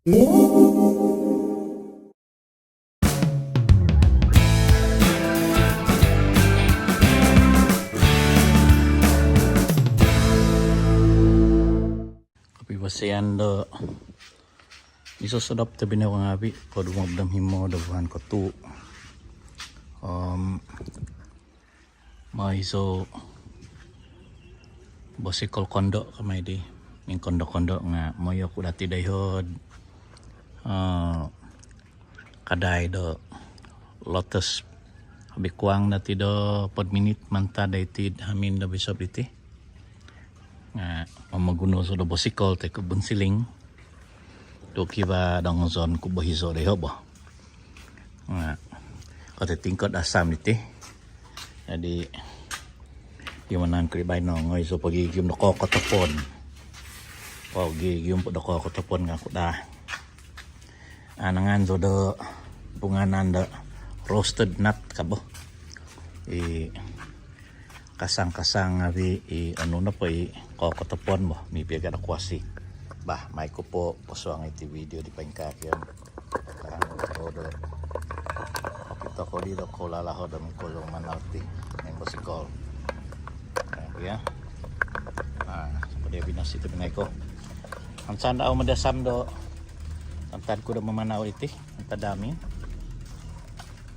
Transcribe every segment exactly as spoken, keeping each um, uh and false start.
Kopivosian do misosodop tobpinai ngaavi', koduvo om himo do vuhan kotuu'. Om moi zou bosikol kondo' kamai di, mingkondo-kondo' nga' moi oku dati' doiho'd kadai do Lotus. Hobi kuang dati' do apat minit mantad doiti'd hamin do bisop diti. Nga' momoguno zou do bosikol toi ko' bunsiling tu' kivaa do ngozon ku bohizo' doiho' bo. Nga' kotitingkod asam diti. Jadi' gimanan ku di baino, ngoizo pogigium do kokotopon. Pogigium po do kokotopon nga' ku daa. Anangan zou do punganan do roasted nut ka bo. I kasang-kasang ngaavi' i onu nopo i kokotopon bo, miaga' do kuasi. Bah, mai ku po posuang iti video di poingkaa kio. Okito ko di do koulalaho do mingkozo manau ti main bosikol. Kio. Nah, pada binasi tu binai ko. Ansan au madasam do mantad ku do mamanau iti, mantad do hamin.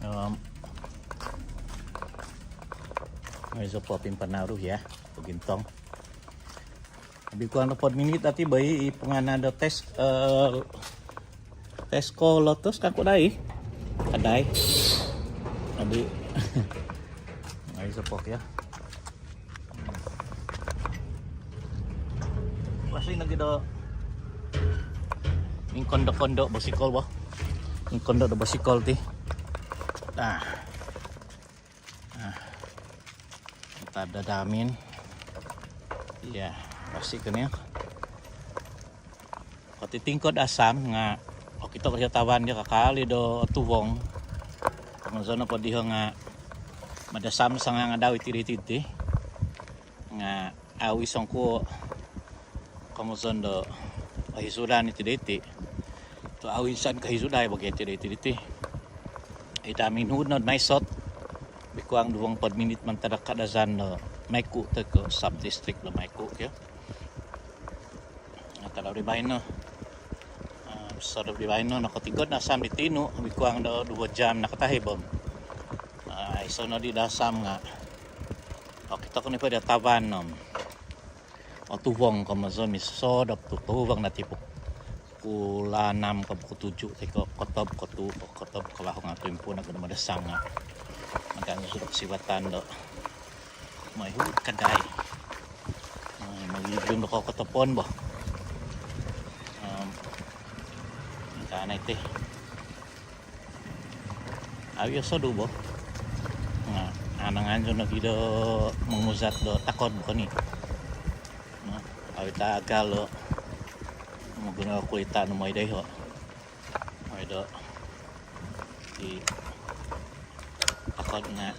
Om, iso po pimpanau do ya, pogintong. Hobi kuang do apat minit dati' bo i punganan do Tes-, eh, Tesco Lotus ka ku dai. Kadai. Jadi', iso po kio. Masih lagi do mingkondo-kondo' bosikol bo. Mingkondo' do bosikol ti. Nah. Nah. Mantad do hamin. Iya, pasti keniak. Kotitingkod asam nga' okito ko diho tavan diho kakal i do tuvong. Komozon nopo diho nga' madasam sangangadau iti doiti ti. Nga' au i songkuo komozon do ohisudan iti doiti. Tu' au insan kohisudai bagi iti doiti diti. Id hamin huud nod maisot, hobi kuang duvo om apat minit mantad do Kadazan do Maiku toi ko' sub-district do Maiku kio. Nga' tadau di baino, ah, sodop di baino nokotingkod no asam di tinu', hobi kuang do duvo jam nakatahib om, ah, iso nodi do asam nga' okito ku nopo do tavan om otuvong komozon misosodop tu' tuvong dati' pukul anam ko' pukul tujuh toi ko' kotob, kotuu', kotob, kovahu nga' timpu nogi do madasam nga' maganu zou do kosivatan do moi huud kadai. Moi gium do kokotopon bo. Om, ingkaa no iti. Au' i osodu' bo. Nga' anangan zou nogi do monguzat do takod bo koni. Au' i taagal do momoguno kulita' nu moi doiho'. Moi do i takod nga'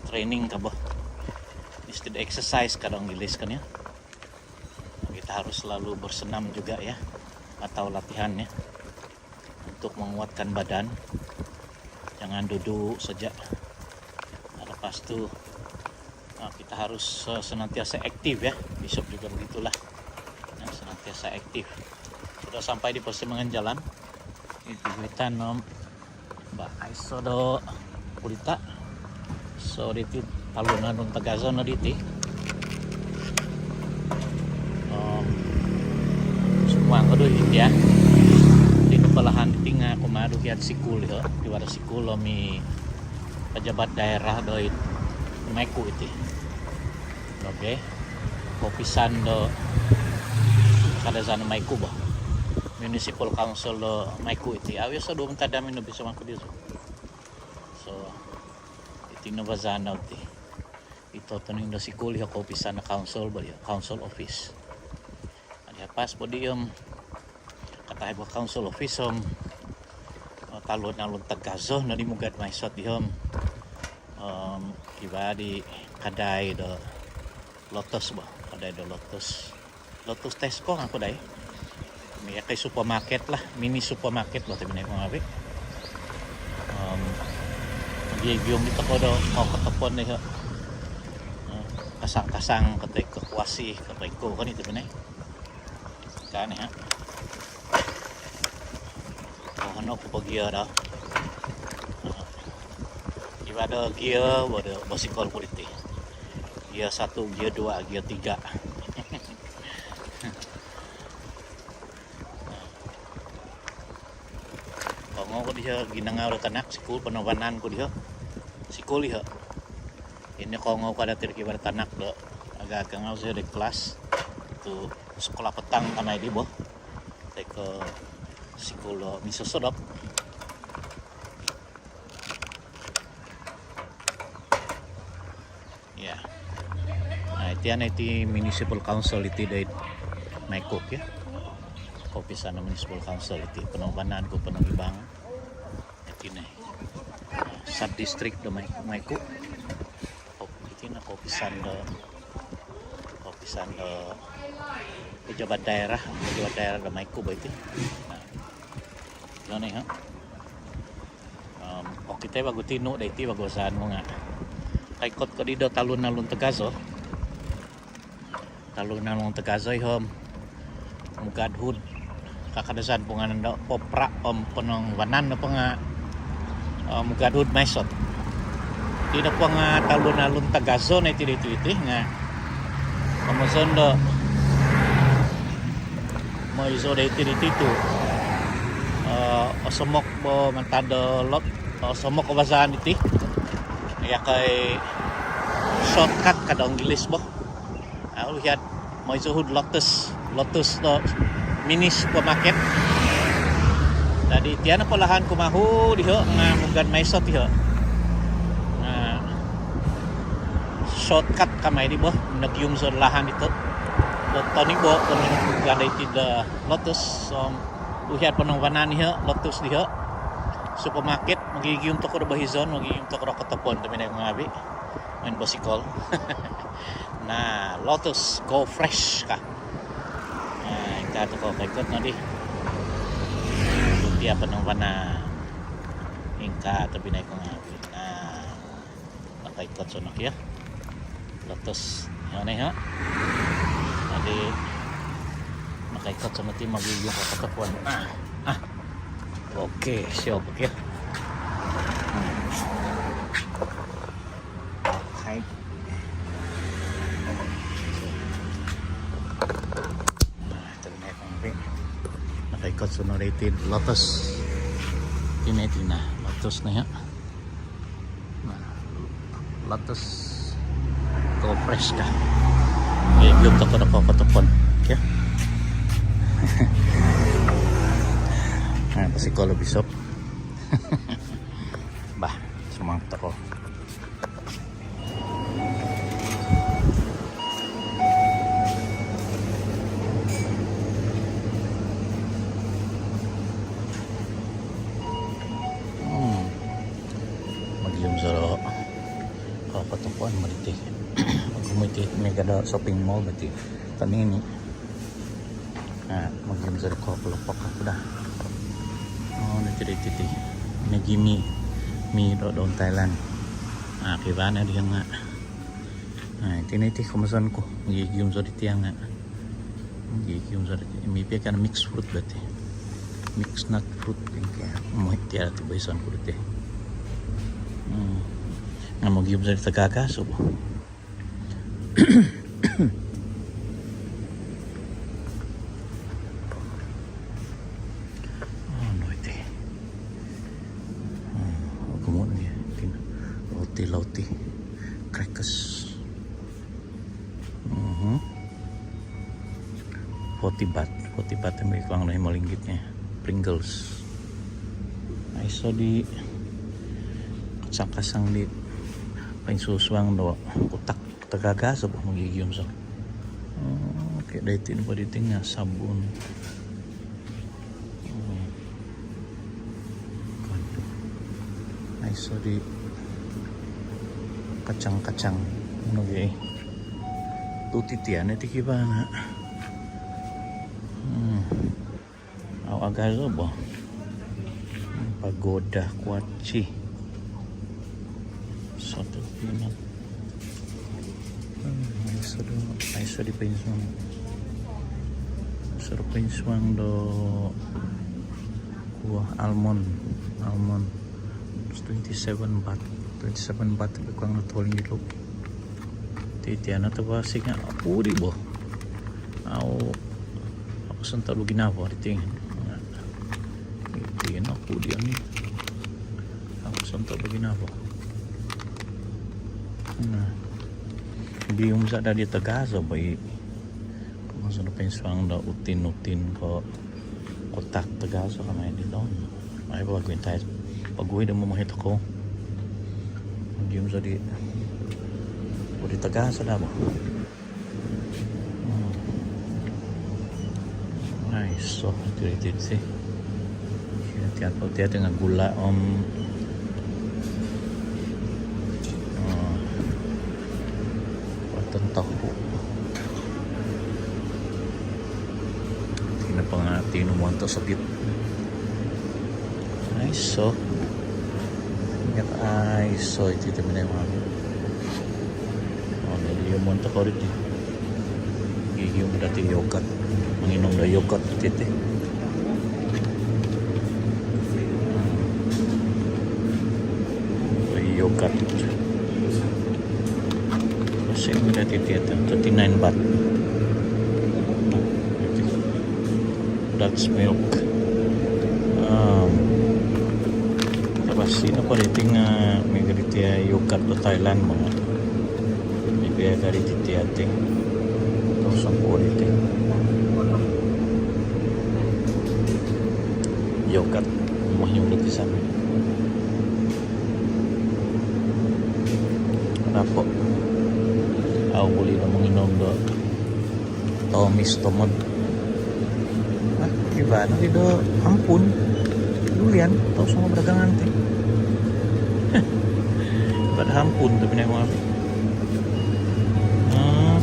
training ka bo. Mesti do exercise ka do Inggilis kan ya. Kita harus selalu bersenam juga ya, atau latihan ya, untuk menguatkan badan. Jangan duduk saja. Nah, lepas tu, ah, kita harus, eh, senantiasa aktif ya. Bisop juga begitulah. Ya, senantiasa aktif. Sudah sampai di persimpangan jalan. Iti kulitan om ba aiso do kulita'. So diti talun-alun tagazo no diti. Om sumuang ko do iti ya. Iti palahan diti nga' kumaa do kiad sikul iho'. Di wada sikul om i pejabat daerah do id Maiku iti. Okey. Koupisan do Kadazan Maiku bo. Municipal Council do Maiku iti. Au' i osodu' mantad do hamin do bisop mangku diri. So iti no bazaan dau ti. Ito toning do sikul iho' koupisan do council bo diho, council office. Adi hapas bo di om katahib o council office om, eh, talun-alun tagazo nodi mugad maisot diho om, em, kivaa di kadai do Lotus bo, kadai do Lotus. Lotus Tesco nga' ku dai. Miagal ko i supermarket lah, mini supermarket bo tobpinai ku ngaavi'. Om gium-gium di tokou do kokotopon diho'. Kasang-kasang ko toi ko kuasi ko toi ko koni tobpinai. Kan iho'. Ohon oku po gia do. Iba do gia bo do basikol ku diti. Gia satu, gia dua, gia tiga. Kongou ku diho' ginangau do tanak, sikul, ponobanan ku diho'. Sikul iho'. Ino kongou ku dati do kiwaa do tanak do aga-aga ngau siho do klas tu' sekolah petang kamai di bo. Toi ko sikul do minsosodop. Ya. Iti no iti municipal council iti doid Maiku kio. Koupisan do municipal council iti, ponobanan ku ponogibang. Iti no sub district do Mai-, Maiku. Iti no koupisan do, koupisan do pejabat daerah, pejabat daerah do Maiku bo iti. Nah. Ino no iho'. Om okitai vagu tinu' doiti vagu ozaan ku nga' koikot ko di do talun-alun tagazo. Talun-alun tagazo iho' om mugad hud kakadazan pungaanan do popra om ponobanan nopo nga' mugad hud maisot. Iti nopo nga' talun-alun tagazo no iti doiti iti nga' komozon do moizo doiti doiti tu' osomok bo mantad do lot, osomok o bazaan iti. Iya kai shortcut ka do Inggilis bo. Au hiad moizo hud Lotus, Lotus do mini supermarket. Dadi tia nopo lahan kumaa hud iho' nga' mugad maisot iho'. Nga' shortcut kamai di bo, nogium zou do lahan dito. Do toni bo, toni mugad doiti do Lotus, so uhiad ponobanan iho', Lotus diho'. Supermarket, mogigium tokou do bohizon, mogigium tokou do kotopon, tobpinai ku ngaavi'. Main basikol. Nah, Lotus Go Fresh ka. Nah, ingkaa tokou koikot nodi. Iti ponobanan. Ingkaa tobpinai ku ngaavi'. Nah. Nakaikot zou no kio. Lotus. Ino no iho'. Jadi nakaikot zou no ti mogigium kokotopon. Ah. Ah. Okey, siap kio. Hmm. Hai. Nah, iti no iti. Nakaikot zou no doiti Lotus. Iti no iti, nah, Lotus no iho'. Nah, Lotus Go Fresh ka. Okey, gium tokou do kokotopon. Okey. Nah, basikol bisop. Bah, sumang tokou. Hmm. Mogium zou do kokotopon bo diti. Ogumu iti miaga do shopping mall bo iti. Tonini. Nah, mogium zou do kokelopak oku daa. Oh, ino iti, iti, iti. Maggi Mee. Mee do doun Thailand. Nah, kivaa no diho' nga'. Nah, iti no iti komozon ku. Mogigium zou diti nga'. Mogigium zou diti. Miaga mixed fruit bo iti. Mixed nut fruit ingkaa. Amu iti ati bohizon ku diti. Hmm. Nga' mogium zou diti tagazo bo. Oh, ino iti. Hmm, ogumu no iti. Roti lauti. Crackers. Mhm. Forty baht. Forty baht iti kuang do himo linggit ino. Pringles. Aiso di kasang-kasang di poinsuang-suang do kutak. Tagazo bo mogigium zou. Oh, okey, doiti nopo diti nga' sabun. Hmm. Aiso di kacang-kacang. Ino gia. Tu' iti no iti kivaa nga'. Hmm. Agazo bo. Pagoda Kuaci. Satu pinat. Hmm, aiso do, aiso di pinsuang. Aiso do pinsuang do kuo almond. Almond. Twenty-seven baht. Twenty-seven baht, lebih kurang dua puluh. Ti tiana tu ba singa pudi bo. Au, aku sontok do ginavo di ting. Iti no pudi oni. Aku sontok do ginavo. Nah. Gium sada di tagazo bo i. Maksud pinsuang do utin-utin ko kotak tagazo kamai di daun. Ai, bagu intai. Bagu i do momohi tokou. Gium so di. Bodi tagazo daa bo. Hmm. Aiso, iti, iti, iti. Iti apo, iti ati nga gula om, ah, watan tahu. Iti nopo nga tinumon tosogit. Aiso. Aiso iti, iti minai mami. Oh, ni liumon tokou diti. Gigium dati yogurt. Manginum do yogurt diti. Yogurt. Masih muda diti, thirty-nine baht. Dutch milk. Um, tapasi nopo diti nga miaga diti yogurt do Thailand bo. Miaga diti ati. Kosong po diti. Yogurt. Mahal diti sa. Kenapa? Au buli do manginum do Tomis tomod. Ah, iba no di do Hampun. Dulian, tau songo beragangan ti. Iba do Hampun tu pinai mami. Hmm,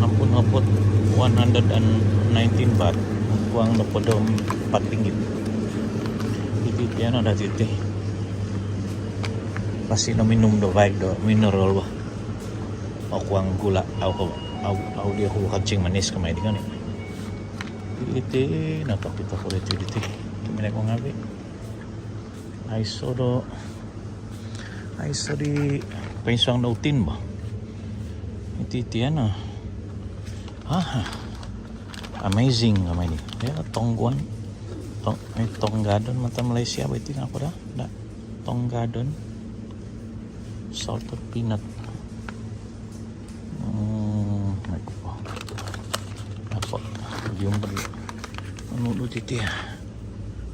Hampun opot one hundred and nineteen baht. Kuang do podom empat ringgit. Iti tiano dati ti. Pasti no minum do baik do mineral bah. Au kuang gula, au ko, au, au di oku kancing manis kamai di koni. Iti no topik favorit diti. Iti minai ko ngavi. Aiso do, aiso di pinsuang do utin bo. Iti, iti ano. Aha. Amazing kamai di. Ya, tongguan. Tong, eh, tonggadon mata Malaysia bo iti, ngapa dah? Dah. Tonggadon. Salted peanut. Hmm, apa? Apa? Jumpa di. Anu diti ya.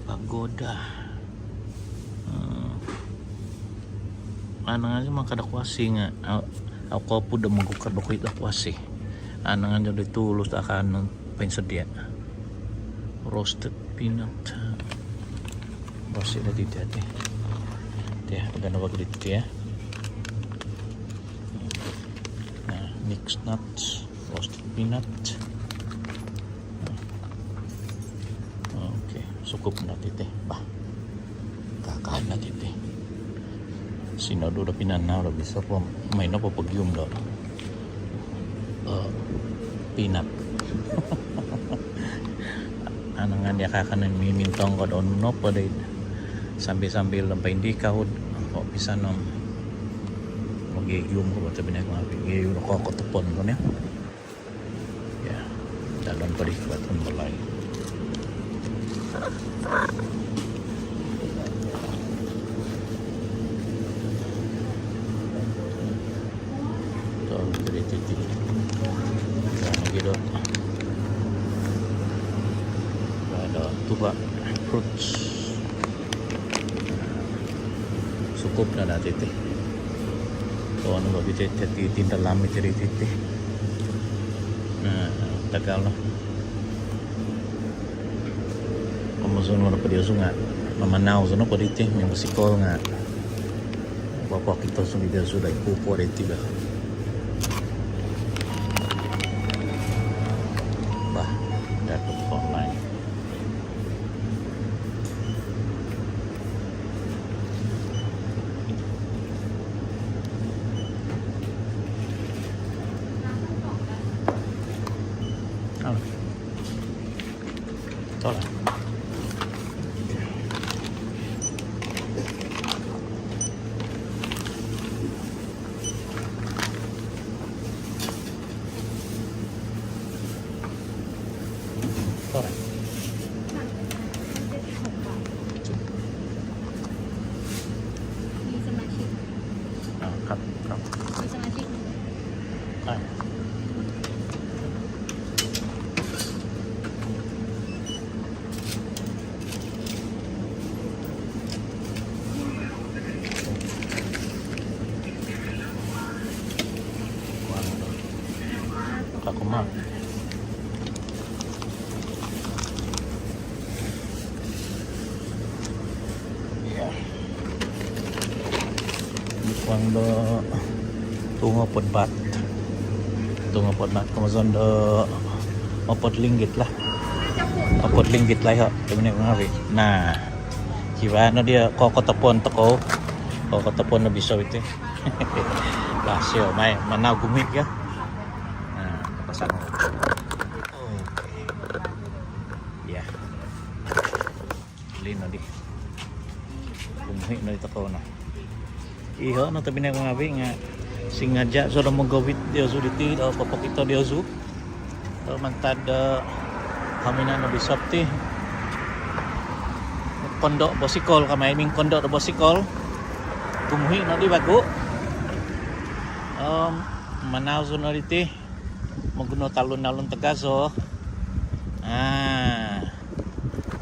Pagoda. Hmm. Anangan si mangkada kuasi nga. Au, au kopud do mogukad do kuit do kuasi. Anangan jadi tulus akan pensedia. Roasted peanut. Roasted dati, dati. Dia, pagana bagi diti ya. Nah, mixed nuts, roasted peanut. Okey, sukup no dati ti. Bah. Kakaan no dati ti. Sinodu do pinanau do biso po maino po pogium do. Eh, peanut. Anangan dia kakaan mimintong ko do nopo dai. Sambil-sambil lampai di kaud. Ko pisan om. Mogium ko baca binai ko ngavi. Gium ko kotopon ko ni. Ya, dalam padi kuat pun balai. Tuan tadi titi. Yang lagi dok. Ada tuba fruits. Sukup no dati ti. Tuan babi ti, ti, ti, tindalam iti diti ti. Nah, tagal no. Komosun no padi osu nga. Mamanau su no padi ti, mimbasikol nga. Bapak kita sendiri sudah iku po diti bah. Bah, dapat online. มีสมาชิก อ่า ครับ ครับ มีสมาชิก อ่า Kaku ma. Iya. Kuang do tuu ngopod baht. Tuu ngopod baht, komozon do opod linggit lah. Opod linggit lah, iho. Tobpinai ngaavi'. Nah. Kivaa no diya' kokotopon tokou. Kokotopon no biso iti. Bah, sio, mai, manau gumi' ka. Nah, pasang. Iya. Buli no di. Gumuhi' no di tokou no. Iho no tobpinai ngaavi' nga' singaja' zou do mogovit diozu diti do popokito diozu do mantad do hamin no bisop ti. Kondo' bosikol kamai, mingkondo' do bosikol. Gumuhi' no di vagu. Om manau zou no diti. Moguno talun-alun tagazo. Ah.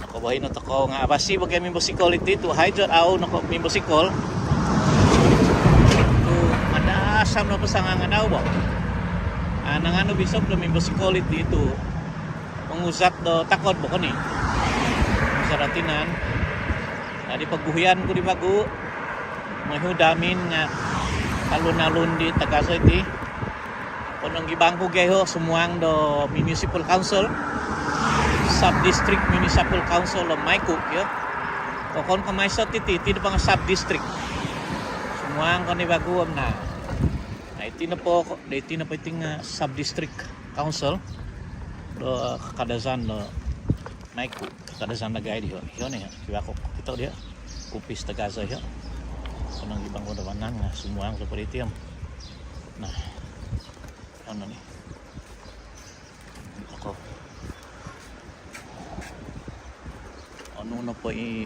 Nokobohi' no tokou nga' avasi' bo gia mimbosikol iti tu' hai zot au noko mimbosikol. Tu' madasam no pasangangan au bo. Ah, nanganu bisop do mimbosikol iti tu' monguzat do takod bo koni. Monguzat do tinan. Jadi poguhian ku di vagu. Moihu' do hamin nga' talun-alun di tagazo iti. Ponong gibang ku gia iho sumuang do Municipal Council, Sub-District Municipal Council do Maiku' kio. Okon ko' Mae Sot iti, iti nopo nga' Sub-District. Sumuang ko ni vagu om na. Na iti nopo, iti nopo iti nga' Sub-District Council do Kadazan do Maiku', Kadazan dagai diho. Iho ni, iho. Kivaa ko kito diho. Kupis tagazo iho. Ponong gibang ku do vanan nga' sumuang ko po diti om. Nah. Onu ni. Ako. Onu nopo i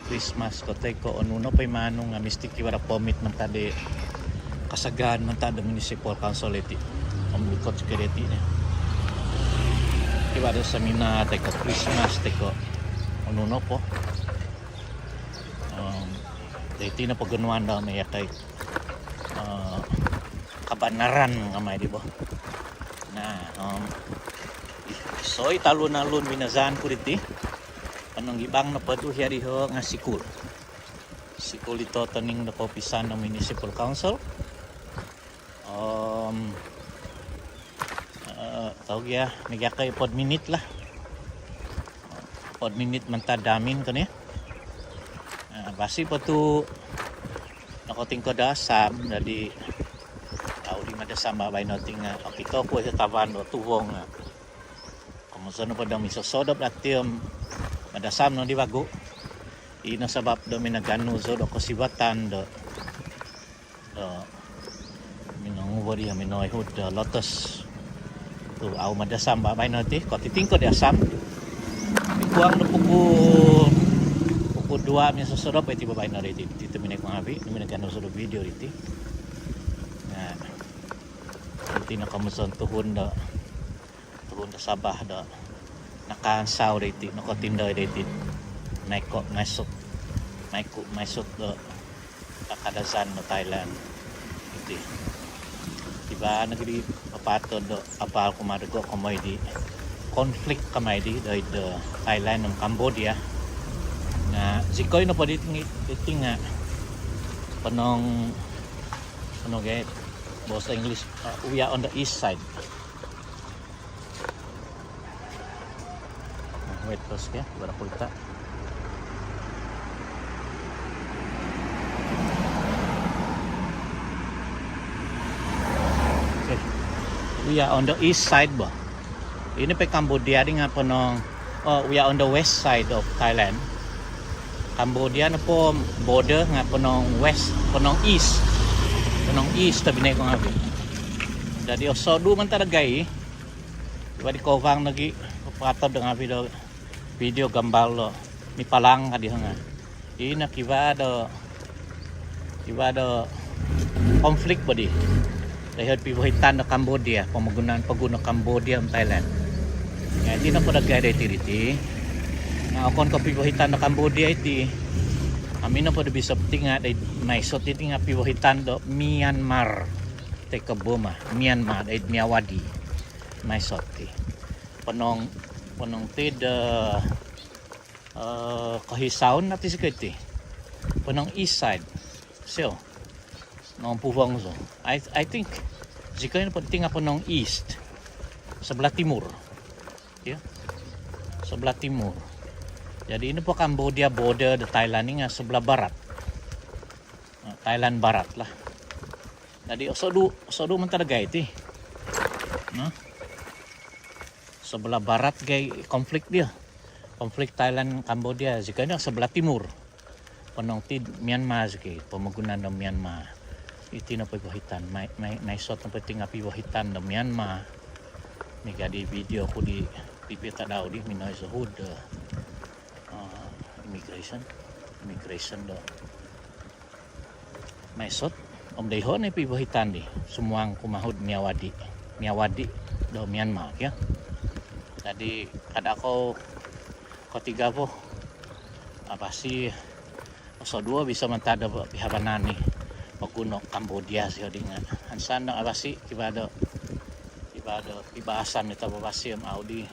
Christmas ko toi ko' onu nopo i manu nga' misti kivaa do permit mantad di kasagaan mantad do Municipal Council iti. Om likot ko diti ni. Kivaa do seminar toi ko' Christmas toi ko' onu nopo. Om diti nopo gonuan do miagal kabanaran kamai di bo. Nah, om isai talun-alun vinazaan ku diti. Ponong gibang nopo tu' hiad iho nga' sikul. Sikul i totoning do koupisan do Municipal Council. Om au gia miagal ko' opod minit lah. Opod minit mantad do hamin koni. Avasi' po tu' nokotingkod do asam, jadi au di madasam baino ti nga' okito ku iso tavan do tuvong nga' komozon nopo do misosodop dati om madasam no di vagu. Ino sabap do minaganu zou do kosivatan do do minonguvo di om minoihud do lotos tu' au madasam baino ti, kotitingkod di asam. Ikuang do pukul, pukul dua misosodop iti baino diti, iti tobpinai ku ngaavi', minaganu zou do video diti. Nah, iti no komozon tuhun do tuhun do Sabah do nakaansau do iti, nokotindoi do iti. Maiko', Mae Sot, Maiku', Mae Sot do Kadazan do Thailand iti. Kivaa nogi di papaatod do abal kumaa dogo komoi di konflik kamai di doid do Thailand om Cambodia. Nga' zikoi nopo diti, diti nga' ponong, ponong gia boos English, uh, we are on the east side. Wait, terus ya, berapa kita? Okay. We are on the east side bo. Ino po Cambodia di nga ponong, oh, we are on the west side of Thailand. Cambodia nopo border nga ponong west, ponong east. Ponong east tobinai ku ngaavi'. Jadi osodu mantad dagai. Iwa di kovang lagi, patod do ngaavi' do video gambal do mipalang ka diho nga. Ino kiva do, kiva do konflik bo di. Doiho pivohitan do Cambodia, pomogunan pogun do Cambodia om Thailand. Nga iti nopo dagai doiti diti nga okon ko pivohitan do Cambodia iti. Om ino po do bisop ti nga doid Mae Sot iti nga pivohitan do Myanmar. Toi ko Burma, Myanmar, doid Myawaddy. Mae Sot ti. Ponong, ponong ti do, eh, kohisaon ati zikoi ti. Ponong east side. So, nong puvong so. I, I think zikoi nopo ti nga ponong east. Sebelah timur. Ya. Sebelah timur. Jadi ino po Cambodia border do Thailand ni nga sebelah barat. Nah, Thailand barat lah. Jadi osodu, osodu mantad dagai ti. Nah. Sebelah barat gai konflik dia. Konflik Thailand Cambodia, zikoi no sebelah timur. Ponong ti Myanmar zikoi, pomogunan do Myanmar. Iti no pivohitan, Mae, Mae, Mae Sot nopo ti nga pivohitan do Myanmar. Miaga di video ku di piipio tadau di minongoi zohud do, eh, immigration, immigration do Mae Sot, om doiho no i pivohitan di, sumuang kumaa id Myawaddy, Myawaddy do Myanmar kio. Jadi kada kou kotiga po, apasi osodu o bisop mantad do pihabanan ni pogun do Cambodia sio di nga. Ansan do apasi kiva do, kiva do pibabasan di tababasi om au di,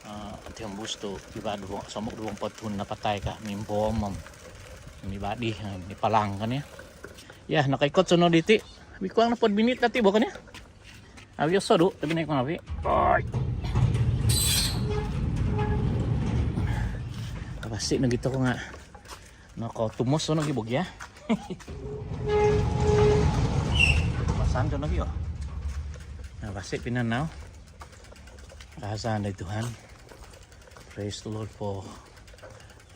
eh, otihombus tu kiva duvo, somok duvo ngopod tuhun napatai ka, mimbom om mibadi, eh, mipalang kan ya. Ya, nokoikot zou no diti. Bikuang no hopod minit dati bo kan ya. Avi osodu, tapi naik ngavi. Oi. Apasi nogi tokou nga nokotumos zou nogi bo gia. Pasan zou nogi o. Apasi pinanau. Kaazaan di Tuhan. Praise the Lord for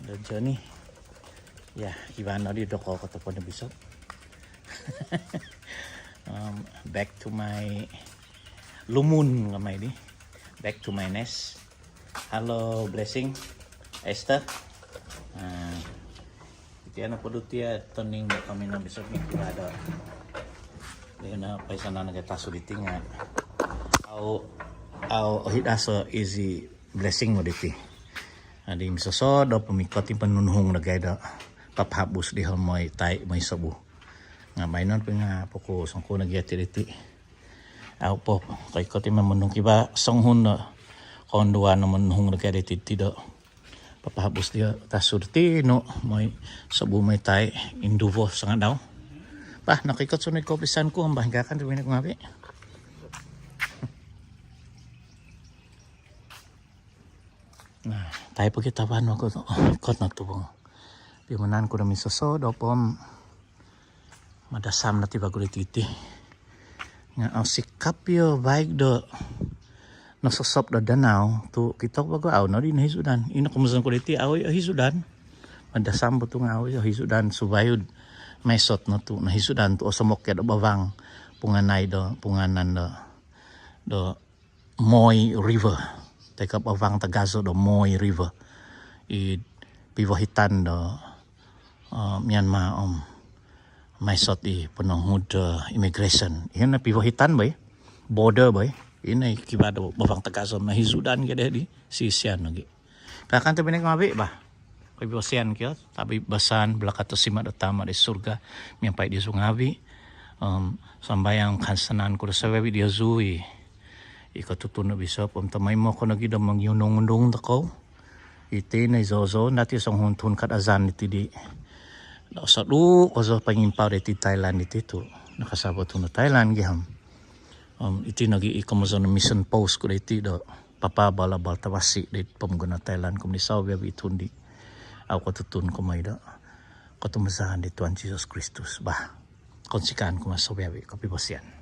the journey. Ya, kiva no di dokoyu kotopot do bisop. Um, back to my lumun kamai di. Back to my nest. Hello, Blessing. Esther. Ah, iti ano po do tia toning do kami no bisop ni kiva do. Dia na paisanan nga tasu diti nga. Au, au, ohid aso easy Blessing mo diti. Jadi misosodo po mikot i ponunuhung dagai do papahabus di homoi tai moi sobu. Nga baino po nga poko songko nogi ati diti. Au po, koikot i monunuhung kiva songuhun do koonduan do monunuhung dagai diti do papahabus di tasu diti no moi sobu moi tai induvo sangadau. Bah, nokoikot zou no i kopisan ku, bah, ingkaa kan tu minit ngavi. Nah, tai po kitavan oku tu. Oh, ikot no tu bo. Pimanan ku do misosodo po om madasam no ti vagu diti. Nga au sikap yo vaig do nososop do danau tu kito vagu au nodi nohizudan. Ino komozon ku diti au i ohizudan. Madasam po tu nga au i ohizudan suvai do Mae Sot no tu nohizudan tu osomok kio do bavang punganai do, punganan do, do Moi River. Toi ko bavang tagazo do Moi River. I pivohitan do, uh, Myanmar om Mae Sot i pononghud do immigration. Ino pivohitan bo i. Border bo i. Ino i kiva do bavang tagazo om nohizudan kio di sisian nogi. Kakan tu minit ngavi bah. Kopibasan kio, tapi basan balakat do Sima do Tama di surga miampai diozu ngavi. Um, sambayang kaansanan ku do savi-avi diozu i, i kotutun do bisop om tomoimo ko nogi do mongiundung-undung tokou. Iti no i zozo nati songuhun tuhun Kadazan iti di. Do osodu kozo pongimpau diti Thailand iti tu nakasavo tuhun do Thailand gia om. Om iti nogi i komozon mission post ku diti do papaabal-abal tavasi di pomogunan Thailand kumaa di savi-avi tuhun di au kotutun kumaa do kotumbazaan di Tuhan Jesus Kristus bah. Kounsikaan kumaa savi-avi, kopibasian.